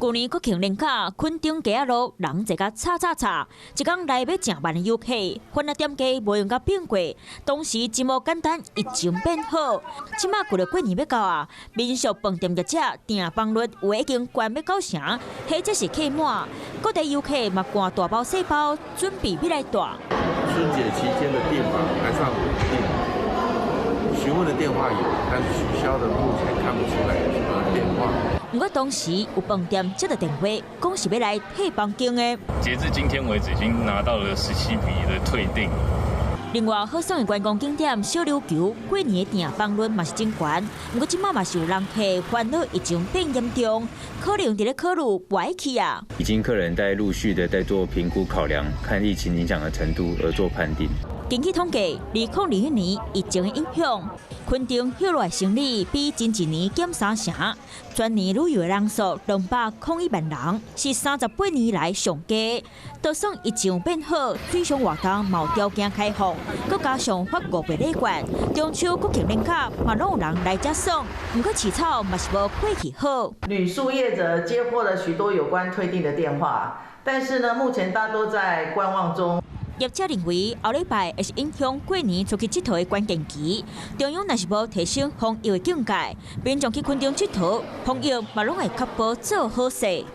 舊年國慶連假，墾丁街仔路人濟甲吵吵吵，一工來欲成萬的遊客，煩惱店家無閒共變過，當時真無簡單，疫情變好。這馬過著過年欲到啊，民宿飯店業者訂房率有已經懸欲九成，或者是客滿，各地遊客嘛趕大包細包準備欲來蹛。春節期間的訂房還算穩定，詢問的電話有，但是取消的目前看不出來有什麼變化。毋過當時有飯店接到電話，講是欲來退房金的。截至今天為止，已經拿到了17筆的退訂。另外，好耍的觀光景點小琉球，過年的訂房率嘛是真懸。毋過這馬嘛是有人客煩惱疫情變嚴重，可能佇咧考慮無愛去啊。已經客人在陸續的在做評估考量，看疫情影響的程度而做判定。根據統計，2021年疫情的影響，墾丁歇落來生意比前一年減三成，全年旅遊的人數201萬人，是38年來上低。就算疫情變好，水上活動嘛有條件開放，閣加上發五倍禮券，中秋國慶連假嘛攏有人來遮耍。毋過市場嘛是無過去好。旅宿業者接獲了許多有關退訂的電話，但是呢，目前大多在觀望中。業者認為，後禮拜會是影響過年出去𨑨迌的關鍵期。中央若是無提升防疫的境界，民眾去墾丁𨑨迌，防疫嘛攏會確保做好勢。